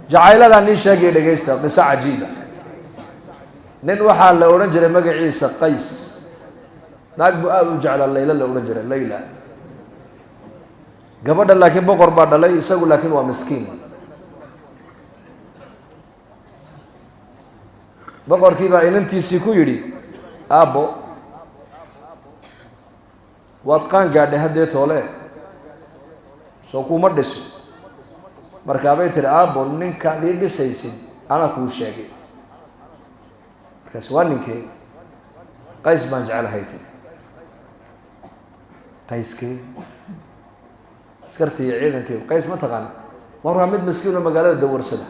Jacayladaa nin sheegaya, dhegaysta qiso cajiiba. Nin waxaa la odhan jiray magaciisa Qays. Naag buu aada u jeclaa, Layla la odhan jiray, Layla gabadha, laakiin boqor baa dhalay isagu, laakiin waa miskiin. Boqorkii baa inantiisii ku yidhi, aabbo, waad qaan gaadhay haddee, toole soo kuma dhiso. Markaabay tihi, aabbo, ninkaad ii dhisaysid anaa kuu sheegay. Markaas waa ninkee? Qays baan jecelahay, tiri. Qayskee? Askartii iyo ciidankii Qays ma taqaana? War waa mid miskiin oo magaalada dawarsada.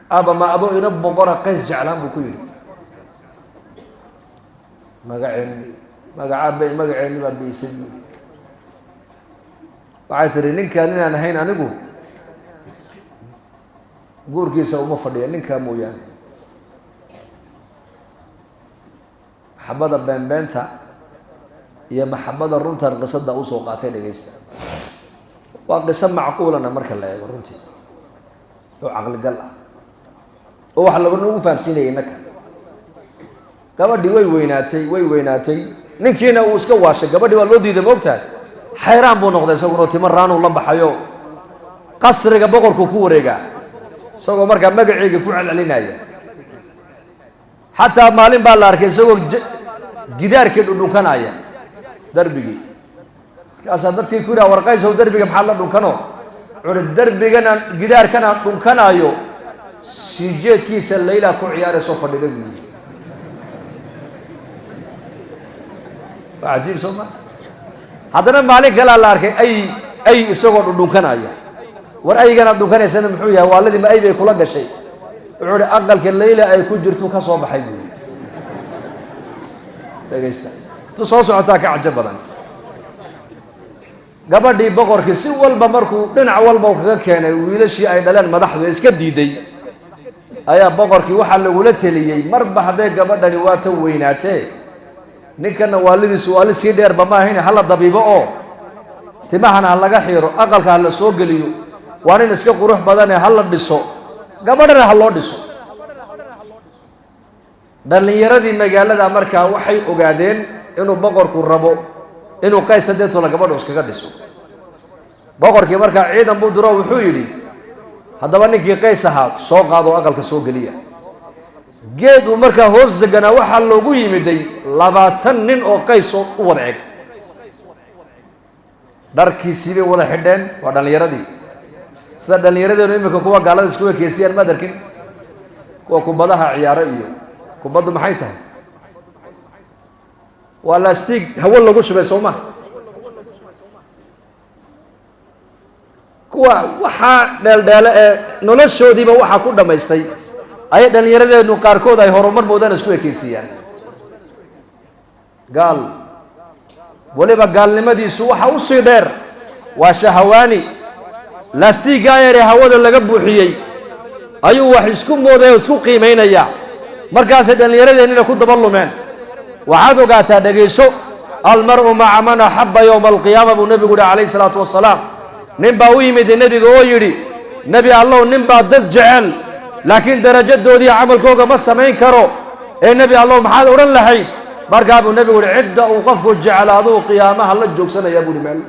Aabba, ma adoo ina boqora Qays jeclaan, buu ku yidhi. Magaceenni, magacaa bay, magaceenni baa biisay, buu. Waxay tihi, ninkaan inaan ahayn anigu guurkiisa uma fadhiya, ninkaa mooyaane. Maxabada beenbeenta iyo maxabada runtan qisada usoo qaatay, dhegeysta. Waa qiso macquulana marka la eego runtii, oo caqligal ah, oo waxa laganagu fahamsiinaya innaka. Gabadhii way weynaatay, way weynaatay, ninkiina uu iska waashay. Gabadhii waa loo diiday, ma ogtahay? Xayraan buu noqday isaguna, timo raanuu la baxayo, qasriga boqorkuu ku wareegaa, isagoo markaa magaceega ku celcelinaya. Xataa maalin baa la arkay isagoo gidaarkii dhudhunkanaya, darbigii. Markaasaa dadkii ku yidhaha, warqaysow, derbiga maxaad la dhunkano? Curi derbiganaan, gidaarkanaan dhunkanaayo, sii jeedkiisa Layla ku ciyaaraysoo fadhida, buu yidhi. Waa cajiib, soo ma? Haddana maalin kalea la arkay ay isagoo dhudhunkanaya. War, ayganaad dhunkanaysana muxuu yahay? Waaladii ma ay bay kula gashay? Wuxuu ihi, aqalka Layla ay ku jirtu ka soo baxay, buu yidhi. Dhegaysta, tu soo socotaa ka cajo badan. Gabadhii boqorkii si walba markuu dhinac walba u kaga keenay, wiilashii ay dhaleen madaxdu ee iska diiday, ayaa boqorkii waxaa lagula teliyey, marba hadday gabadhani waa ta weynaatee, ninkana waalidiisu waali sii dheerba ma ahayne, hala dabiibo oo timahana ha laga xiiro, aqalka ha la soo geliyo, waa nin iska qurux badane, ha la dhiso, gabadhana ha loo dhiso. Dhallinyaradii magaalada markaa waxay ogaadeen inuu boqorku rabo inuu Qays hadeetola gabadhu iskaga dhiso. Boqorkii markaa ciidan buu diro, wuxuu yidhi, haddaba ninkii Qays ahaa soo qaado, aqalka soo geliya. Geed uu markaa hoos deganaa waxaa loogu yimiday 20 nin oo Qays oo u wada eg. Dharkiisii bay wada xidheen. Waa dhallinyaradii, sida dhallinyaradeenu iminka kuwa gaalada isku ekeysiyaan, maad arkin kuwa kubadaha ciyaaro? Iyo kubaddu maxay tahay? Waa lastig hawo lagu shubay, soo ma? Kuwa waxaa dheeldheele ee noloshoodiiba waxaa ku dhammaystay ayay dhallinyaradeenu qaarkood ay horumar moodaan isku ekeysiiyaan. Gaal weliba gaalnimadiisu waxa usii dheer waa shahawaani. Laastiiggaa yaree hawada laga buuxiyey ayuu wax isku moodaya o isku qiimaynaya. Markaasay dhallinyaradeennina ku daba lumeen. Waxaad ogaataa, dhegayso, almar'u maca man axabba yowma alqiyaama, buu nebigu yihi calayhi salaatu wasalaam. Nin baa u yimid nebiga oo yidhi, nebi Allow, nin baa dad jecel, laakiin darajadoodii camalkooga ma samayn karo, ee nebi Allow, maxaad odhan lahayd? Markaa buu nebigu yihi, cidda uu qofku jeclaaduu qiyaamaha la joogsanaya, buu ihi. Meel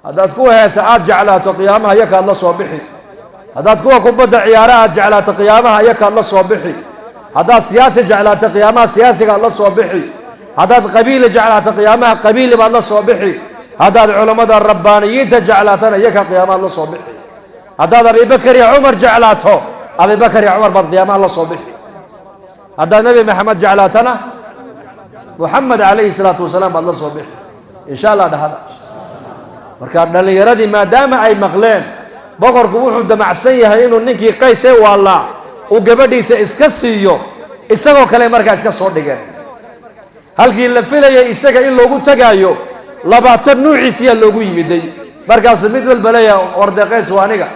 haddaad kuwa heesa aada jeclaato, qiyaamaha iyakaad la soo bixi. Haddaad kuwa kubadda ciyaara aad jeclaato, qiyaamaha iyakaad la soo bixi. Haddaad siyaasi jeclaato, qiyaamaha siyaasigaad la soo bixi. Haddaad qabiili jeclaato, qiyaamaha qabiili baad la soo bixi. Haddaad culammada rabbaaniyiinta jeclaatana, iyaka qiyaamahaad la soo bixi. Haddaad Abibakar iyo Cumar jeclaato, Abibakar iyo Cumar baad qiyaamaha la soo bixi. Haddaad Nebi Maxamed jeclaatana, Muxamed calayhi salaatu wasalaam baad la soo bixi, insha Allah, dhahada. Marka dhallinyaradii maadaama ay maqleen boqorku wuxuu damacsan yahay inuu ninkii Qays ee waallaa uu gabadhiisa iska siiyo, isagoo kale markaa iska soo dhigeen. Halkii la filayay isaga in loogu tagaayo, 20 nuuciisiyaa loogu yimiday. Markaasuu mid walba leeyahay, wardee Qays waa aniga.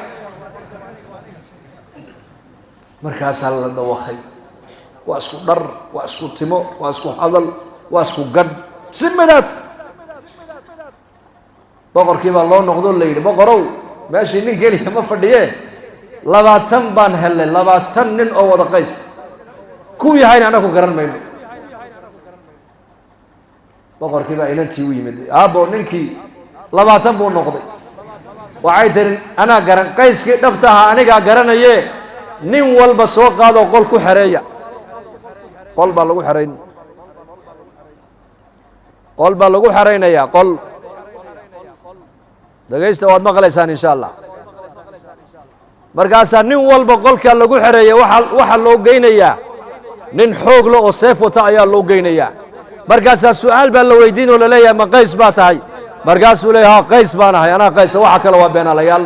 Markaasaa la dawakay. Waa isku dhar, waa isku timo, waa isku hadal, waa isku gadh, si midaad. Boqorkii baa loo noqdo, la yidhi, boqorow, meeshii nin keliya ma fadhiye, 20 baan helnay, 20 nin oo wada Qays ku yahayna annaku garan mayno. Boqorkii baa inantii u yimid, aabbo, ninkii 20 buu noqday. Waxay tiri, anaa garan Qayskii dhabta ahaa, anigaa garanaye, nin walba soo qaadoo qol ku xereeya. Qol baa lagu xerayn, qol baa lagu xeraynayaa, qol. Dhegaysta, waad maqlaysaan insha Allah. Markaasaa nin walba qolkaa lagu xereeyay waxaa loo geynayaa nin xoog le oo seef wata ayaa loo geynayaa. Markaasaa su-aal baa la weydiin oo laleeyahay, ma Qays baa tahay? Markaasuu leeyahy, ha, Qays baan ahay, anaa Qaysa, waxa kale waa beenaalayaal.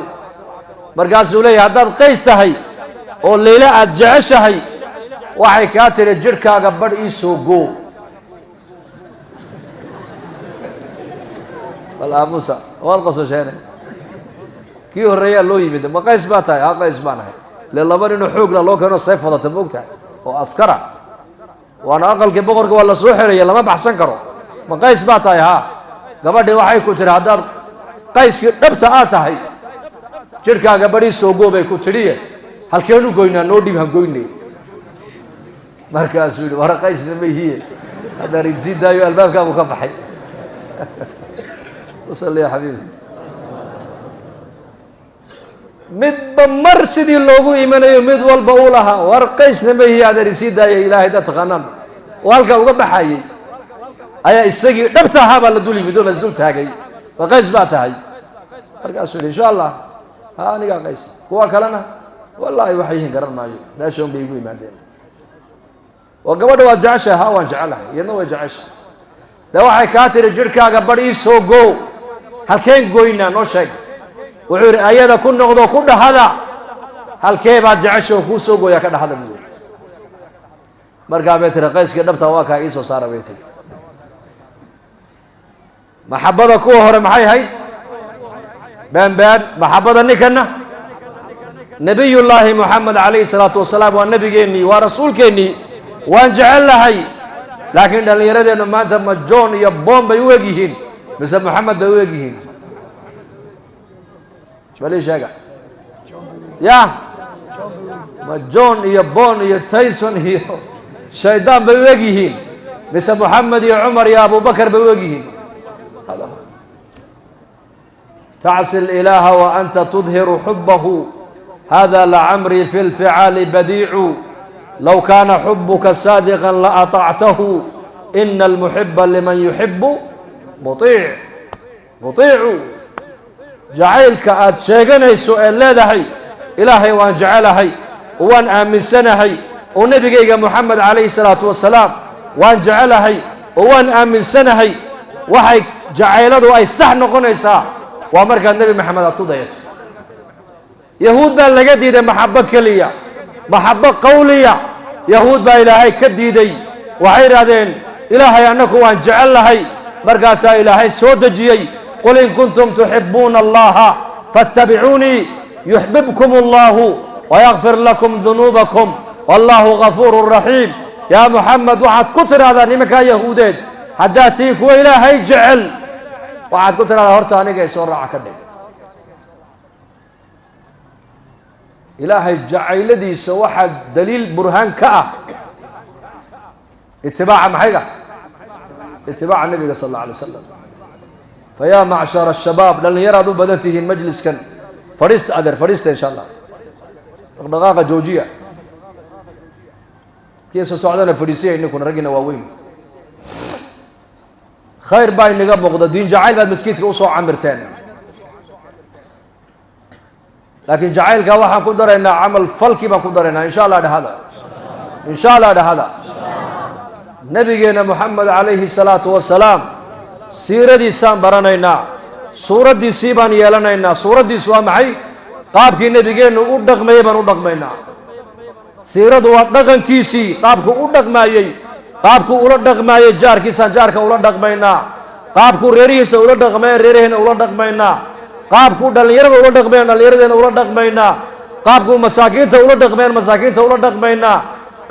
Markaasuu leeyahay, haddaad Qays tahay oo Leyla aad jeceshahay, waxay kaa tiri jidhkaaga badh ii soo goo. Bal aamusa, waad qososheene. Kii horreeyaa loo yimid, ma Qays baa tahay? Ha, Qays baan ahay. Le laba ninoo xoogla loo keeno, seef wadata, ma og tahay, oo askara, waana aqalkii boqorka, waa la soo xeraya, lama baxsan karo. Ma Qays baa tahay? Ha. Gabadhii waxay ku tiri, haddaad Qayskii dhabta aad tahay, jidhkaaga badhii soo goo bay ku tidhiye, halkeenu goynaa? Noo dhib, han goynay. Markaasuu yihi, wara Qaysna ma ihiye, haddaan idsii daayo albaabkaabuu ka baxay. Usalli ya xabiibi. Midba mar sidii loogu imanayo, mid walba uu lahaa, war Qaysna ma ihiye, haddaan isii daaya, Ilaahay dad taqaanaan, oo halkaa uga baxayay, ayaa isagii dhabta ahaa baa la dul yimid oo la isdul taagay. Ma Qays baa tahay? Markaasuu yihi, insha Allah, ha, anigaa Qays. Kuwa kalena wallaahi waxay yihiin garan maayo, meesha un bay igu yimaadeen. Oo gabadha waad jeceshahay? Ha, waan jecelahay, iyadna way jeceshahay. Dee waxay kaa tiri jidhkaaga badh ii soo goo, halkeen goynaa? Noo sheeg. Wuxuu yidhi, ayada ku noqdo, ku dhahada, halkee baad jecesha oo kuu soo gooyaa, ka dhahada, buu yidhi. Markaa bay tiri, Qayskii dhabta waa kaa, ii soo saara, bay tiri. Maxabada kuwa hore maxay ahayd? Been been. Maxabada ninkanna, Nabiyullaahi Moxamed calayhi salaatu wasalaam, waa nabigeennii, waa rasuulkeennii, waan jecel lahay. Laakiin dhallinyaradeennu maanta ma John iyo Bom bay u eg yihiin mise Moxamed bay u eg yihiin? Bal ii sheega ya, ma John iyo Bon iyo Tyson iyo shaydaan bay u eg yihiin mise Moxamed iyo Cumar iyo Abubakar bay u eg yihiin? Tacsi ilaaha wa anta tudhiru xubahu, hada lacamrii fi lficaali badiicu, low kaana xubuka saadiqa laatactahu, ina almuxiba liman yuxibu muiic muiicu. Jacaylka aad sheeganayso eed leedahay Ilaahay waan jecelahay oo waan aaminsanahay oo nebigayga Moxamed calayhi salaatu wasalaam waan jecelahay oo waan aaminsanahay, waxay jacayladu ay sax noqonaysaa waa markaad Nebi Maxamed aad ku dayato. Yahuud baa laga diiday maxabo keliya, maxabo qawliya yahuud baa Ilaahay ka diiday. Waxay idhahdeen, Ilaahay annaku waan jecel lahay. Markaasaa Ilaahay soo dejiyey, qul in kuntum tuxibuuna Allaha faاtabicuunii yuxbibkum Allahu wayakfir lakum dunuubakum wallahu gafuuru raxiim. Yaa Muxamed, waxaad ku tidhahdaa nimankaa yahuudeed, haddaad tihiin kuwa Ilaahay jecel, waxaad ku tidhahdaa horta aniga i soo raaca. Ka dhig Ilaahay jacayladiisa waxaa daliil burhaan ka ah itibaaca maxayga, itibaaca nabiga sal alla alay wasalam. Fayaa macshara ashabaab, dhallinyaraad u badan tihiin majliskan, fadhiista adeer, fadhiista insha Allah, dhaqdhaqaaqa joojiya, kii soo socdana fadhiisiya, ininkuna raggiina waaweyn. Khayr baa inaga muuqda, diin jacayl baad maskiidka usoo camirteen, laakiin jacaylkaa waxaan ku daraynaa camal falkii baan ku daraynaa insha Allah. Dhahada insha Allah, dhahada. Nabigeena Moxamed calayhi salaatu wasalaam siiradiisaan baranaynaa, suuraddiisii baan yeelanaynaa. Suuraddiisu waa maxay? Qaabkii nebigeennu u dhaqmayay baan u dhaqmaynaa. Siiradu waa dhaqankiisii, qaabkuu u dhaqmaayey, qaabkuu ula dhaqmaayey jaarkiisaan jaarka ula dhaqmaynaa, qaabkuu reerihiisa ula dhaqmaya reeraheena ula dhaqmaynaa, qaabkuu dhallinyarada ula dhaqmayan dhallinyaradeena ula dhaqmaynaa, qaabkuu masaakiinta ula dhaqmayan masaakiinta ula dhaqmaynaa,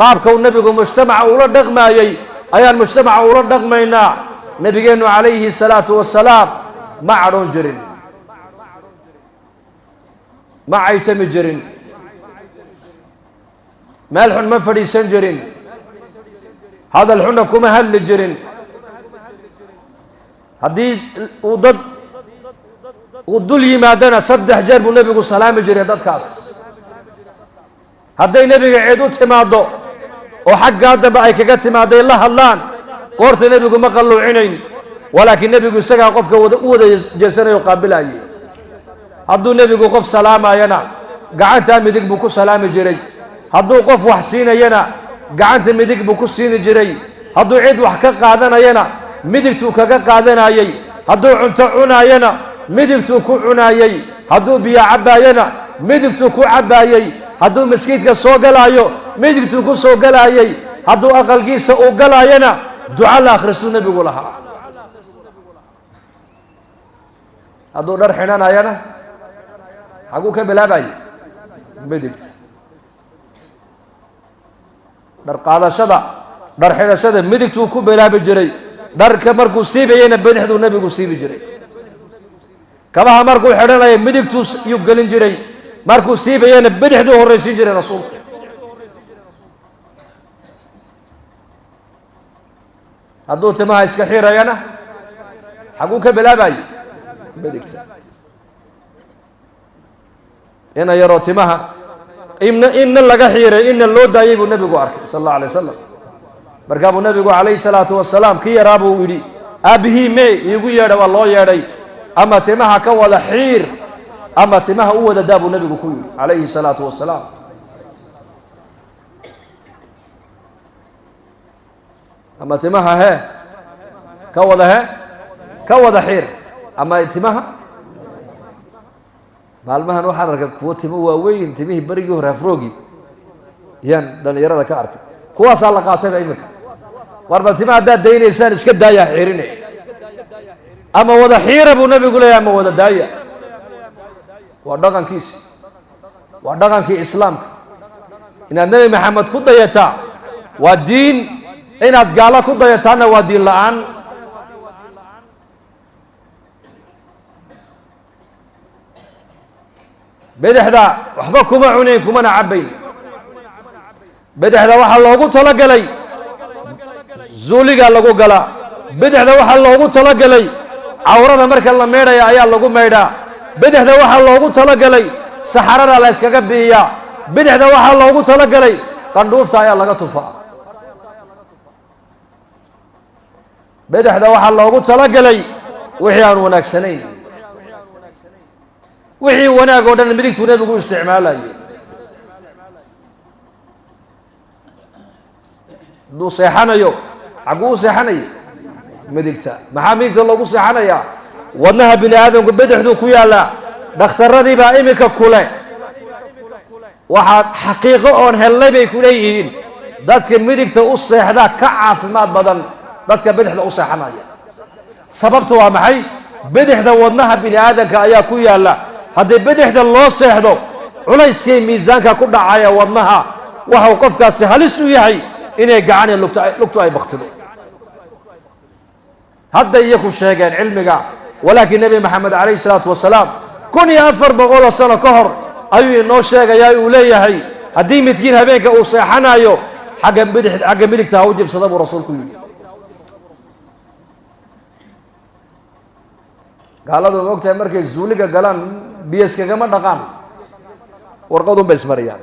qaabkau nebigu mujtamaca ula dhaqmaayey ayaan mujtamaca ula dhaqmaynaa. Nebigeennu calayhi salaatu wasalaam Ma cadhoon jirin, ma caytami jirin, meel xun ma fadhiisan jirin, hadal xunna kuma hadli jirin. Haddii uu dad uu dul yimaadana 3 jeer buu nebigu salaami jiray dadkaas. Hadday nebiga cid u timaaddo oo xaggaa dambe ay kaga timaaday la hadlaan, qoorta nebigu ma qalluucinayn, walaakiin nebigu isagaa qofka u wada jeesanayo qaabilayay. Hadduu nebigu qof salaamayana gacantaa midig buu ku salaami jiray. Hadduu qof wax siinayana gacanta midig buu ku siini jiray. Hadduu cid wax ka qaadanayana midigtuu kaga qaadanayay. Hadduu cunto cunaayana midigtuu ku cunaayey. Hadduu biyo cabbaayana midigtuu ku cabbaayey. Hadduu maskiidka soo galaayo midigtuu ku soo galaayey. Hadduu aqalkiisa uu galaayana duca la akhristuu nebigu lahaa. Hadduu dhar xidhanayana xaguu ka bilaabayay? Midigta. Dhar qaadashada, dhar xidhashada midigtuu ku bilaabi jiray. Dharka markuu siibayeyna bidixduu nebigu siibi jiray. Kabaha markuu xidhanaya midigtuu yuu gelin jiray, markuu siibayeyna bidixduu horraysiin jiray rasuulku. Hadduu timaha iska xirayana xaguu ka bilaabayay? Midigta. Ina yaroo timaha inna laga xiiray, inna loo daayay buu nebigu arkay sala allahu alay wasalam. Markaa buu nebigu calayhi salaatu wasalaam kii yaraa buu yidhi, aabbihii mee iigu yeedha. Waa loo yeedhay. Ama timaha ka wada xiir ama timaha u wada daa buu nebigu ku yidhi calayhi salaatu wasalaam. Ama timaha hee ka wada, hee ka wada xiir, ama timaha. Maalmahan waxaan arkay kuwo timo waaweyn, timihii berigii hore afroogi yaan dhalinyarada ka arkay, kuwaasaa la qaatayba iminka. Warba tima haddaad daynaysaan iska daaya, xiirine. Ama wada xiira buu nebigu leeyahy, ama wada daaya. Waa dhaqankiisi, waa dhaqankii islaamka. Inaad Nebi Maxamed ku dayataa waa diin, inaad gaalo ku dayataana waa diin la-aan. Bidixda waxba kuma cunayn kumana cabbayn. Bidixda waxaa loogu talagalay zuuliga lagu galaa. Bidixda waxaa loogu talagalay cawrada marka la meydhaya ayaa lagu meydhaa. Bidixda waxaa loogu talagalay saxarada la yskaga biiyaa. Bidixda waxaa loogu talagalay qandhuufta ayaa laga tufaa. Bidixda waxaa loogu talagalay wixii aan wanaagsanayn, wixii wanaag oo dhan midigtuu nebigu u isticmaalayo. Hadduu seexanayo xagguu u seexanaya? Midigta. Maxaa midigta loogu seexanayaa? Wadnaha bini aadamku bidixduu ku yaallaa. Dhakhtarradii baa iminka kule waxaa xaqiiqo oon helnay bay ku leeyihiin, dadka midigta u seexdaa ka caafimaad badan dadka bidixda u seexanaya. Sababtu waa maxay? Bidixda wadnaha bini aadamka ayaa ku yaalla. Haddii bidixda loo seexdo, culayskii miisaanka ku dhacaya wadnaha waxau qofkaasi halis u yahay inay gacan iyo lugtu ay baktido. Hadda iyaku sheegeen cilmiga, walaakiin Nebi Maxamed calayhi salaatu wasalaam 1400 sano ka hor ayuu inoo sheegayaa. Uu leeyahay haddii midkiin habeenka uu seexanayo xagga bidix, xagga midigta ha u jibsada buu rasuulku yidhi. Gaaladu ma ogtahay markay zuuliga galaan biyo iskagama dhaqaan, warqadun bay ismariyaan.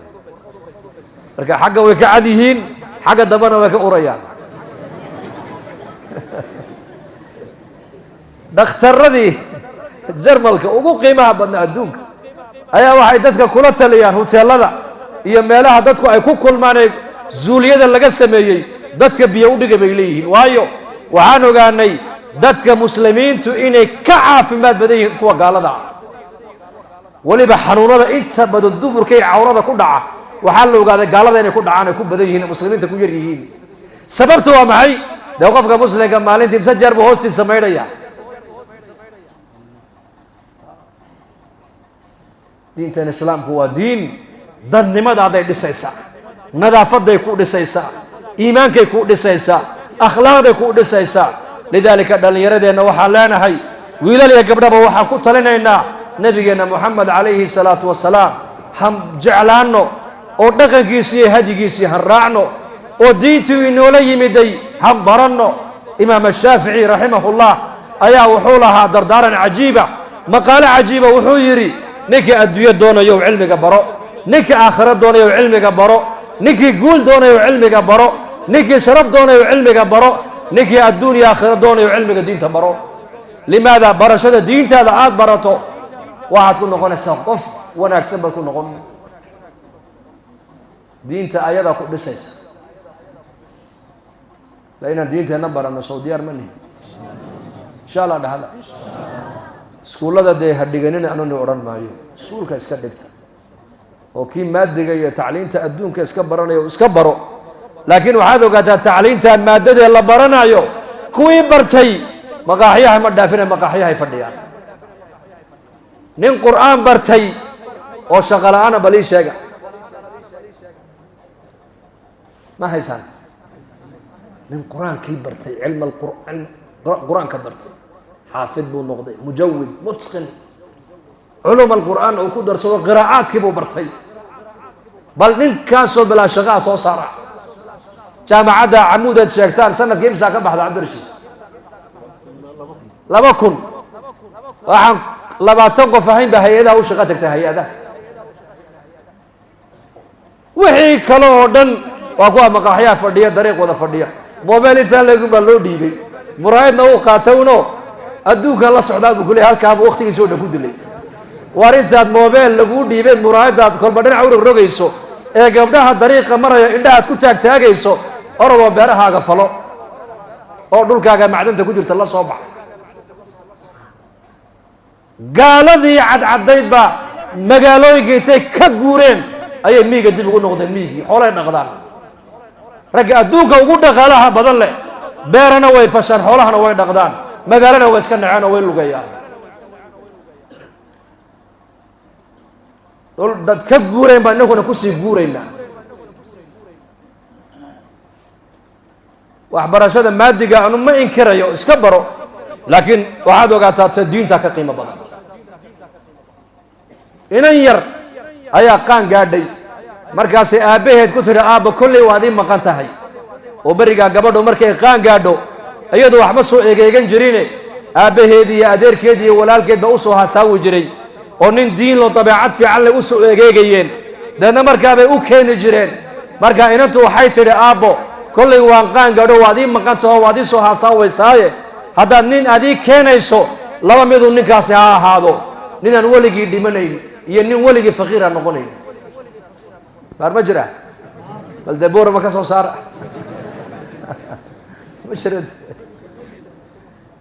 Marka xagga way ka cad yihiin, xagga dambena way ka urayaan. Dhakhtarradii Jarmalka ugu qiimaha badnaa adduunka ayaa waxay dadka kula taliyaan huteelada iyo meelaha dadku ay ku kulmaan ee zuuliyada laga sameeyey, dadka biyo u dhiga bay leeyihiin. Waayo waxaan ogaanay dadka muslimiintu inay ka caafimaad badan yihiin kuwa gaalada ah. Weliba xanuunada inta badan duburka iyo cawrada ku dhaca waxaa la ogaaday gaalada inay ku dhacaan ay ku badan yihiin, muslimiinta ku yar yihiin. Sababtu waa maxay? Dee qofka muslimka maalintii imse jeer buu hoostiisa maydhaya. Diintan islaamku waa diin dadnimada hadday dhisaysaa, nadaafaday ku dhisaysaa, iimaankay ku dhisaysaa, akhlaaqday ku dhisaysaa. Lidaalika dhallinyaradeenna waxaan leenahay, Wiilal iyo gabdhaba waxaan ku talinaynaa nabigeenna Moxamed calayhi salaatu wasalaam han jeclaanno, oo dhaqankiisii iyo hadyigiisii han raacno, oo diintii inoola yimiday han baranno. Imaam Ashaafici raximahullah ayaa wuxuu lahaa dardaaran cajiiba, maqaalo cajiiba. Wuxuu yidhi: ninkii adduunyo doonayo cilmiga baro, ninkii aakhiro doonayo cilmiga baro, ninkii guul doonayo cilmiga baro, ninkii sharaf doonayo cilmiga baro, ninkii adduun iyo aakhiro doonayo cilmiga diinta baro. Limaada? Barashada diintaada aada barato waxaad ku noqonaysaa qof wanaagsan baad ku noqon. Diinta ayadaa ku dhisaysa. La inaan diinteenna baranno sow diyaar ma nihin? Insha Allah dhahda. Iskuullada dee ha dhiganina, anuni odhan maayo. Iskuulka iska dhigta oo kii maadiga iyo tacliinta adduunka iska baranayo iska baro, laakiin waxaad ogaataa tacliinta maadadee la baranayo kuwii bartay maqaaxyaha ma dhaafina, maqaaxyahay fadhiyaan. Nin Qur'aan bartay oo shaqo la-aana bal ii sheega, ma haysaan? Nin Qur-aankii bartay, cilm qur-aanka bartay, xaafid buu noqday, mujawid, mutqin, culum alqur'aan uu ku darsado, qiraa'aadkii buu bartay, bal ninkaasoo bilaa shaqaa soo saara. Jaamacadda Camuudaad sheegtaan sanadkii imsaa ka baxda, Cabdirashiid? 2000. Waxaan 20 qof ahayn baa hay-adaha u shaqo tagtay. Hay-adaha wixii kale oo dhan waa kuwa maqaaxyaha fadhiya, dariiq wada fadhiya. Mobile intaa leegun baa loo dhiibay, muraayadna uu qaatay uno adduunka la socdaa buu kuley. Halkaabuu waktigiisi o dhan ku dilay. Waar intaad mobile laguu dhiibeen, muraayadaad kolba dhinac u rogrogayso ee gabdhaha dariiqa maraya indhahaad ku taagtaagayso, orodoo beerahaaga falo oo dhulkaaga macdanta ku jirta la soo bax. Gaaladii cadcadayd baa magaalooyinka intay ka guureen ayay miiga dib ugu noqdeen, miigii xoolay dhaqdaan. Ragga adduunka ugu dhaqaalaha badan leh beerana way fashaan, xoolahana way dhaqdaan, magaalana way iska naceen oo way lugeeyaan. Dhul dad ka guureen baa inaguna kusii guuraynaa. Waxbarashada maadiga anu ma inkirayo, iska baro, laakiin waxaad ogaataa ta diinta ka qiimo badan. Inan yar ayaa qaan gaadhay, markaasay aabbaheed ku tidhi: aabba, kolley waad ii maqan tahay. Oo berigaa gabadhu markay qaan gaadho iyadu waxma soo egeegan jirine, aabbaheedii iyo adeerkeedii iyo walaalkeed baa usoo hasaawi jiray, oo nin diin lo dabeecad fiican leh usoo egeegayeen, deedna markaabay u keeni jireen. Marka inantu waxay tidhi: aabbo, kolley waan qaan gaadho, waad ii maqan taho, waad ii soo hasaawaysaaye, haddaad nin aad ii keenayso laba miduu ninkaasi ha ahaado: ninaan weligii dhimanayn iyo nin weligii faqiira noqonayn. Baar ma jira? Bal dee boorama ka soo saara, ma jira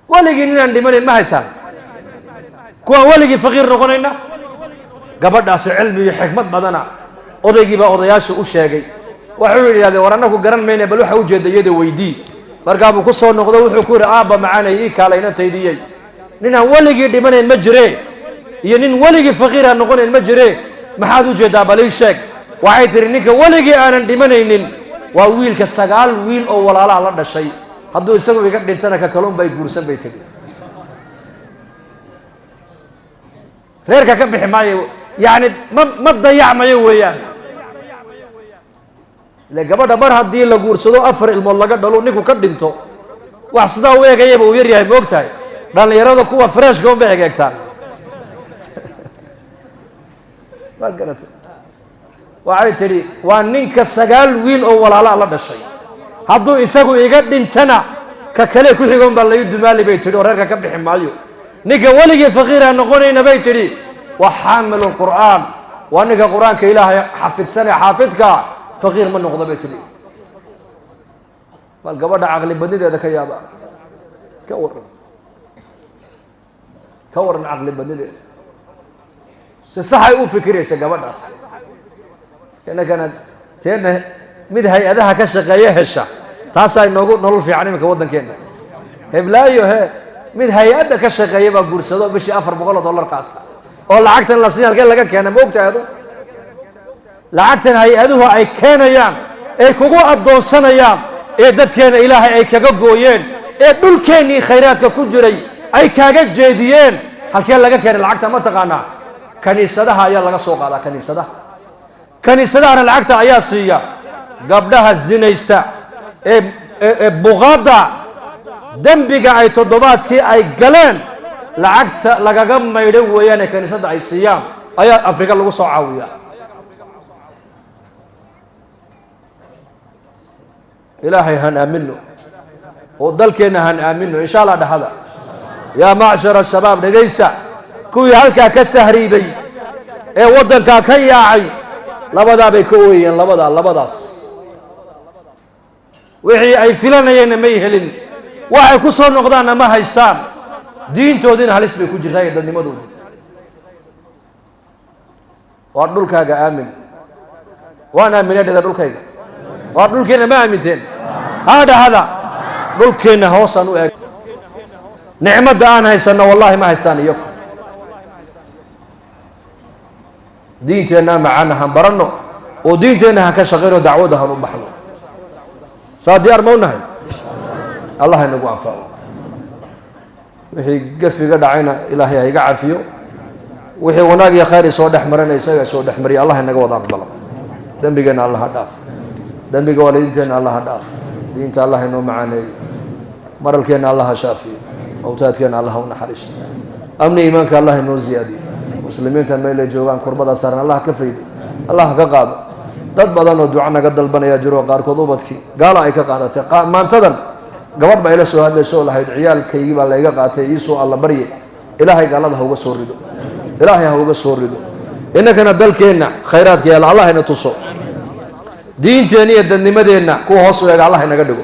weligii ninaan dhimanayn? Ma haysaan kuwaan weligii faqiir noqonayna? Gabadhaasi cilmi iyo xikmad badana. Odaygii baa odayaasha u sheegay, waxuu yidhahdeen: war annaku garan mayna, bal waxa ujeeda iyada weydii. Markaabuu ku soo noqdo, wuxuu ku yidhi: aabba macaanay, ii kaala inantaydiyey, ninaan weligii dhimanayn ma jire iyo nin weligii faqiiraan noqonayn ma jire, maxaad u jeedaa? Bal ii sheeg. Waxay tihi: ninka weligii aanan dhimanaynin waa wiilka 9 wiil oo walaalaha la dhashay, hadduu isagu iga dhintana ka kalun bay guursan, bay tegi, reerka ka bixi maayo, yacni ma dayacmayo weeyaan. Ile gabadha mar haddii la guursado 4 ilmood laga dhalo, ninku ka dhinto, wax sidaa u eegayaba uu yar yahay. Ma og tahay dhallinyarada kuwa freshka unbay egeegtaan? Ma garatay? Waxay tidhi: waa ninka 9 wiil oo walaalaa la dhashay, hadduu isagu iga dhintana ka kale ku xigoon baa lai dumaali, bay tidhi, oo reerka ka bixi maayo. Ninka weligii faqiiraan noqonayna, bay tidhi, waa xaamilu lqur'aan, waa ninka qur-aanka Ilaahay xafidsanee xaafidka, faqiir ma noqdo, bay tidhi. Bal gabadha caqli badnideeda ka yaaba, ka waran, ka waran caqli badnideeda, si saxay u fikiraysa gabadhaas. Innakana teena mid hay-adaha ka shaqeeya hesha, taasaa inoogu nolol fiican iminka waddankeena. Heblaayo he mid hay-adda ka shaqeeya baa guursado, bishii $400 qaata, oo lacagtan la siin halkee laga keena? Ma ogtahay adu lacagtan hay-aduhu ay keenayaan ee kugu addoonsanayaan ee dadkeena Ilaahay ay kaga gooyeen ee dhulkeennii khayraadka ku jiray Ay kaaga jeediyeen. Halkee laga keenay lacagta, ma taqaanaa? Kaniisadaha ayaa laga soo qaadaa. Kaniisadaha, kaniisadahana lacagta ayaa siiya gabdhaha zinaysta ee buqaadda. Dembiga ay toddobaadkii ay galeen lacagta lagaga maydho weeyaan ee kaniisadda ay siiyaan ayaa Afrika lagu soo caawiyaa. Ilaahay han aamino oo dalkeenna han aamino, insha Allah. Dhahada, yaa macshar ashabaab, dhegaysta. Kuwii halkaa ka tahriibay ee waddankaa ka yaacay, labadaa bay ka ooyayeen. Labadaa, labadaas wixii ay filanayeenna may helin, waxay ku soo noqdaanna ma haystaan, diintoodiina halis bay ku jirtaa iyo dadnimadoodii. Waa dhulkaaga aamin. Waan aaminay dhada dhulkayga. Waa dhulkeenna ma aaminteen? Haa, dhahada. Dhulkeenna hoosaan u eeg. Nicmadda aan haysanno wallahi ma haystaan iyaku. Diinteenna macana han baranno oo diinteenna han ka shaqayno, dacwadda han u baxno. Saa diyaar ma u nahay? Allah inagu anfaco. Wixii gafiga dhacayna Ilaahay ha iga cafiyo. Wixii wanaag iyo khayr isoo dhex marana isaga isoo dhex mariya. Allah inaga wada aqbalo. Dembigeenna Allah ha dhaaf, dembiga waalidiinteenna Allah ha dhaaf. Diinta Allah inoo macaaneeyo. Maralkeenna Allah ha shaafiyo. Mawtaadkeenna Allah ha u naxariisto. Amni iimaanka Allah inoo ziyaadiyo. Muslimiinta meelay joogaan kurbada saaran Allah ka faydo, Allah ka qaado. Dad badan oo duco naga dalbanaya jiro, qaarkood ubadkii gaala ay ka qaadatay. Maantadan gabadh baa ila soo hadlayso oo lahayd: "Ciyaalkaygii baa layga qaatay, iisoo alla barye." Ilaahay gaalada ha uga soo rido, Ilaahay ha uga soo rido. Innakana dalkeenna khayraadka yaalla Allah ina tuso. Diinteenna iyo dadnimadeenna kuwa hoos u eega Allah inaga dhigo.